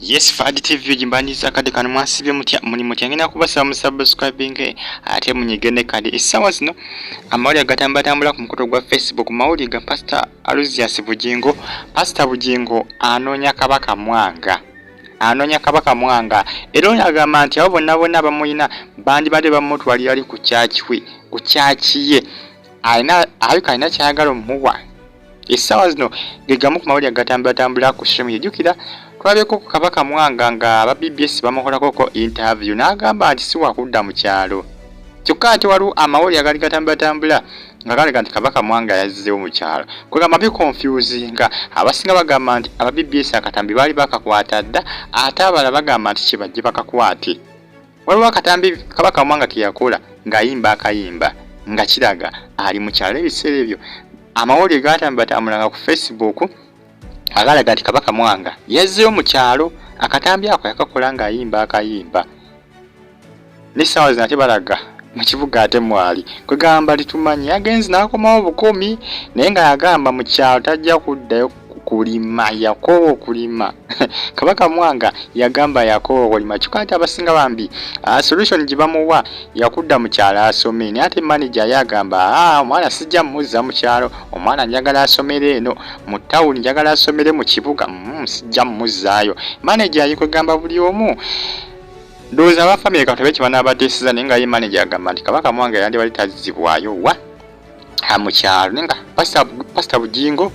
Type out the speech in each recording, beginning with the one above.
Yes, Fad TV gimbandiza akadde kano. Mwasibye mutya? Muli mutya? Ngenda kubasaba mu subscribing ate munyige ne kadi. Essaawa zino amawulire agatambulatambula ku mukutu gwa Facebook mawulire ga Pastor Aloysius Bugingo. Pastor Bugingo anoonya Kabaka Mwanga, anoonya Kabaka Mwanga, era oyo agamba nti abo bonna bonna bamulina bandibadde bamutwalira ali ku kyaki we, ku kyaki ye alina alabika alina kyayagala omuwa. Essaawa zino ge gamu ku mawulire agatambulatambula ku social media. Jjukira tulabyeko ku Kabaka Mwanga nga aba BBS bamukolakoko interview n'agamba nti si wakudda mu kyalo, kyokka ate waliwo amawulire agali gatambulatambula nga galaga nti Kabaka Mwanga yazzeewo mu kyalo. Kwegamba biconfusinga. Abasinga bagamba nti aba BBS akatambi baali bakakwata dda, ate abalala bagamba nti kibajje bakakwate. Waliwo akatambi Kabaka Mwanga ke yakola ng'ayimba akayimba nga kiraga ali mu kyalo. Ebiseera ebyo amawulire gatambulatambulanga ku Facebook agalaga nti Kabaka Mwanga yazzeewo mu kyalo. Akatambi ako yakakola ng'ayimba akayimba, n'essaawa zino ate balaga mu kibuga ate mwali. Kwegamba litumanyi agenzi n'akomawo bukomi, naye nga yagamba mu kyalo tajja kuddayo kulima, yakoowa okulima. Kabaka Mwanga yagamba yakoowa okulima, kyokka ate abasinga bambi solution gye bamuwa yakudda mu kyalo asome. Naye ate manager ye agamba, "Omwana sijja muzza mu kyalo, omwana njagala asomere eno mu tawuni, njagala asomere mu kibuga, sijja mmuzzaayo." Manager ye kwegamba buli omu ndowooza aba famire katobe kye banaabateeseza, naye nga ye manager agamba nti Kabaka Mwanga yandibadde tazzibwayo wa mu kyalo, naye nga Pasita Bugingo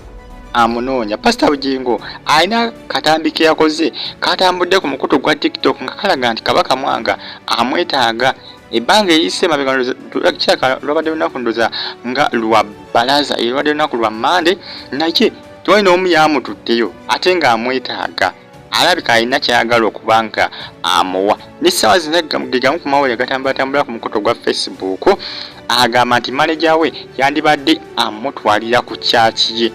amunoonya. Pasita Bugingo alina katambi ke yakoze katambudde ku mukutu gwa TikTok nga kalaga nti Kabaka Mwanga amwetaaga. Ebbanga eriyise emabega, kiraka lwabadde lunaku ndowooza nga lwa balaza, lwabadde lunaku lwa Mande, naye tewali n'omu yamututteyo ate ng'amwetaaga. Alabika alina kyayagala okuba nga amuwa. N'essaawa zino ge gamu ku mawulire agatambulatambula ku mukutu gwa Facebook agamba nti maneja we yandibadde amutwalira ku kyaki ye,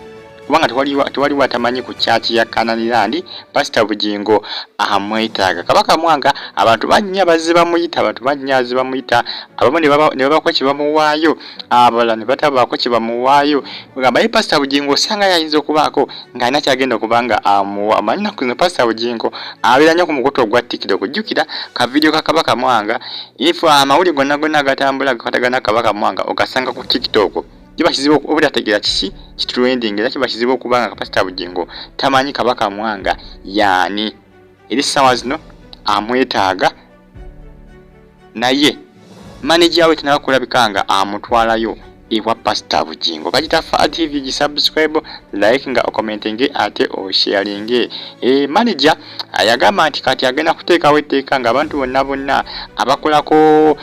kubanga tewaliwo atamanyi ku kyaki ya Kananirandi. Pasita Bugingo amwetaaga Kabaka Mwanga. Abantu bannya bazze bamuyita, abantu bannya bazze bamuyita, abamu ne babako kye bamuwaayo, abalala ne batabaako kye bamuwaayo. Gamba ye Pasita Bugingo osanga yayinza okubaako ng'alina kyagenda okuba nga amuwa. Amanyi naku zino Pasita Bugingo abeera nnyo ku mukutu ogwa TikTok. Jjukira ka vidiyo ka Kabaka Mwanga, ifo amawulire gonna gonna agatambula gakwatagana Kabaka Mwanga ogasanga ku TikTok. Kiba kizibu obutategeera kiki kitrending, era kiba kizibu okuba nga Pasita Bugingo tamanyi Kabaka Mwanga yaani. Eri ssaawa zino amwetaaga, naye maneja we tanaba kulabika nga amutwalayo ewa Pasita Bugingo. Bagita Fa TV, gisubscribe, like nga ocommentinge ate osharinge. Manager yagamba nti kati agenda kuteekawo etteeka ng'abantu bonna bonna abakolako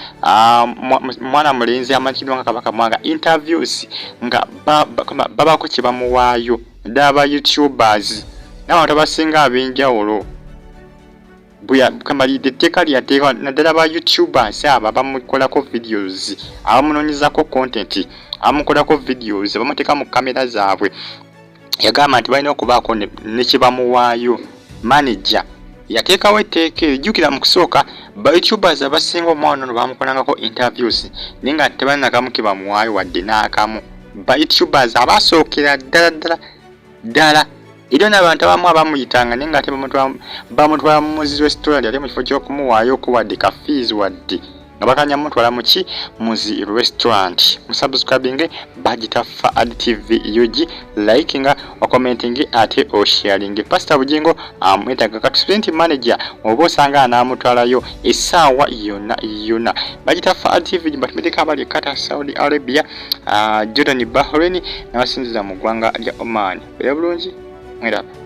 mwana mulenzi amanyikiddwa nga Kabaka Mwanga interviews nga babako kye bamuwaayo, naddala aba YouTubers n'abantu abasinga ab'enjawulo. Kamalidde etteeka lyateekwa naddala ba YouTubers abo abamukolako videos, abamunoonyezako content, abamukolako videos, abamuteeka mu kamera zaabwe. Yagamba nti balina okubaako ne kye bamuwaayo. Manager yateekawo etteeka eryo. Jjukira mu kusooka ba YouTubers abasinga omwana ono bamukolangako interviews, naye nga tebalina nakamu ke bamuwaayo wadde n'akamu. Ba YouTubers abasookera ddala ddala ddala era n'abantu abamu abamuyitanga, naye nga ate bamutwala mu zi restaurant, ate mu kifo ky'okumuwaayo wadde ka fees, wadde nga bakanya mutwala muki, muzi restaurant. Musubscribing, bagita Faad TV UG, like nga ocommenting ate osharing. Pastor Bugingo amwetaaga. Katusubire nti manager oba osanga anaamutwalayo essaawa yonna yonna. Bagita Faad TV, batumiddeko abali e Qatar, Saudi Arabia, Jordan, Bahrain n'abasinziza mu ggwanga lya Oman. Beera bulungi, mweraba.